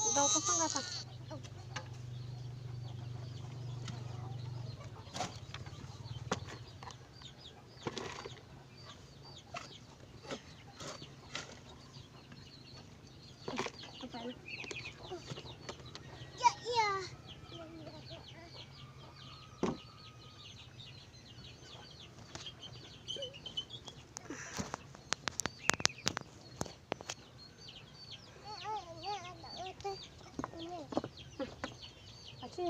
Ntau tuaj pab nqa tas.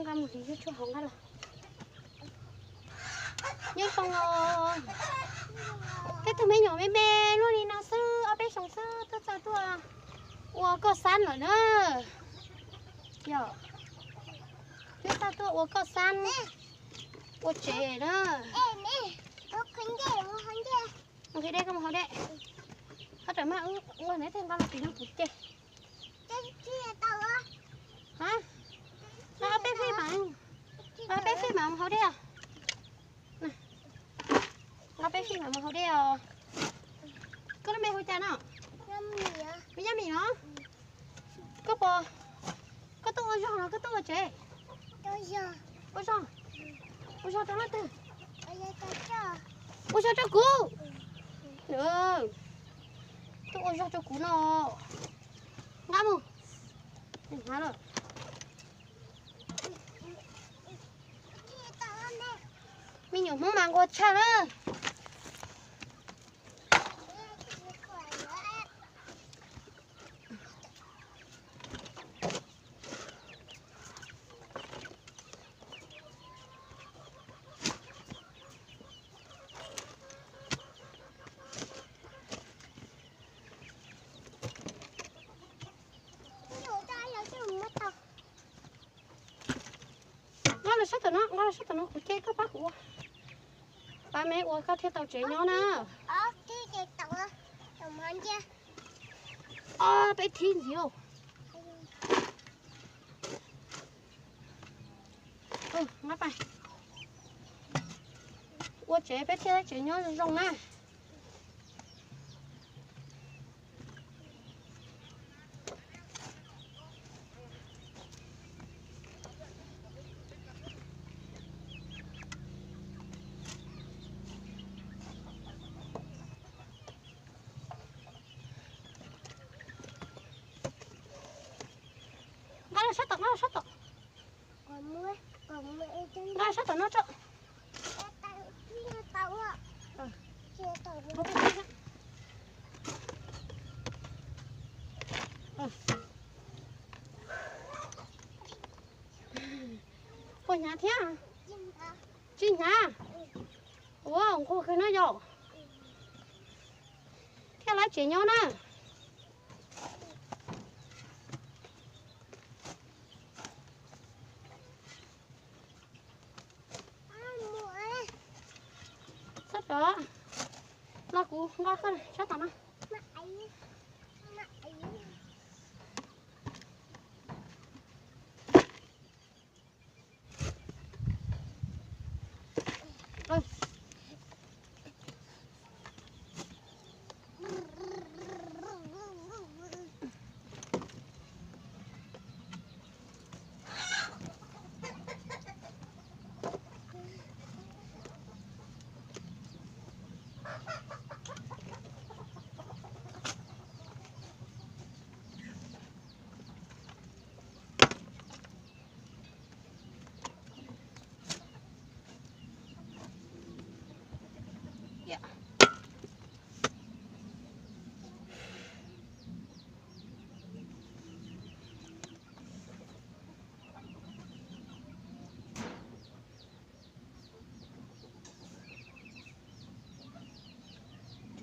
Nqa mus hliv tshuaj hauv nqaij los. Nyob zoo os. Peb tug me nyuam me me luaj li no xwb, ob peb xyoos xwb twb txawj tuaj ua kauj xab lawm na. Yog, twb txawj tuaj ua kauj xab, ua tsev na. Mus hliv dej, koj mus hau dej. Qhov tseem mas ua neb tej nqa los tim no kuv ces. Nqa peb fij mam, nqa peb fij mam mus hau dej os. Nqa peb fij mam mus hau dej os. Koj lub npe hu cas no? Me Yaj Mim no. Koj puas, koj tuaj ua zog los koj tuaj ua tsev? Ua zog. Ua zog rau leej twg? Ua zog rau kuv. Tuaj ua zog rau kuv no. Nqa mus. Me nyuam Hmoob mas nquag tshaj na. Nqa los sab tom no, nqa los sab tom no kuv ces koj pab kuv ua. Pab me ua koj thiaj tau tsev nyob na. Ob peb thib ntxiv. Ua tsev peb thiaj tsev nyob zoo na. Nqa los sab tom, nqa los sab tom. Nqa sab tom no tso. Puas hnyav thiab? Tsis hnyav. Ua nquag kawg no yom. Thiaj lawv tsev nyob na. Txhob rov, los kuv nqa koj sab tom no.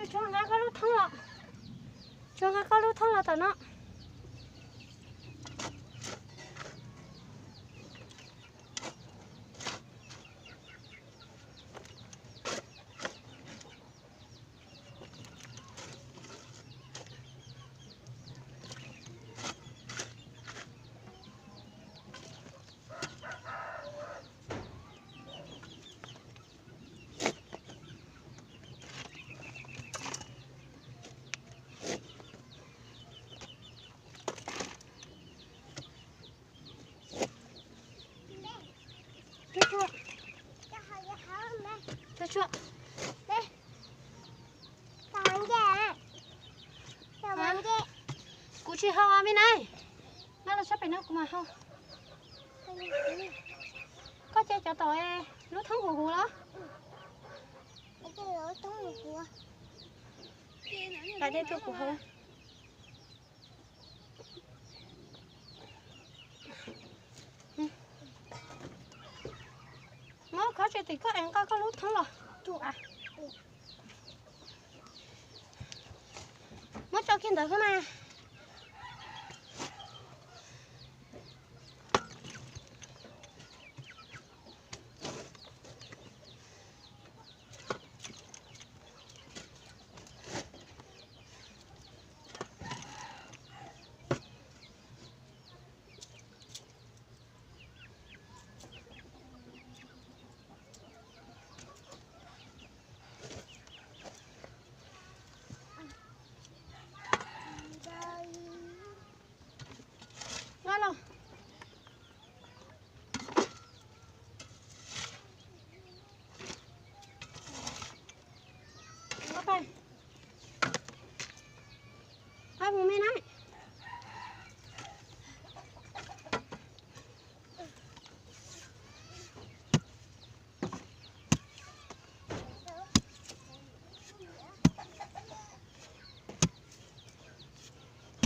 Tsuas nqa koj lub thoob los, tsuas nqa koj lub thoob los tom no. Tsuag. Kuv tsis hau me na. Nqa los sab pem no kuv mam hau. Koj cia cov tom lub thoob huv huv los? Nqa dej tuaj kuv hau. Muab khob tse tim koj es nqa koj lub thoob los tu a. Muab tso kiag ntawd xwb mas. Nqa los. Qab mus me na.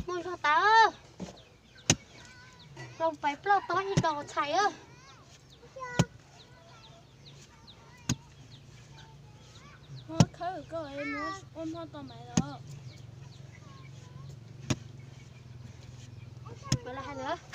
Muaj zog tas, los pais ploj tob ib dos txhais. Muab khawb koj ua hmo tos maiv los. Lawv hais ntawd.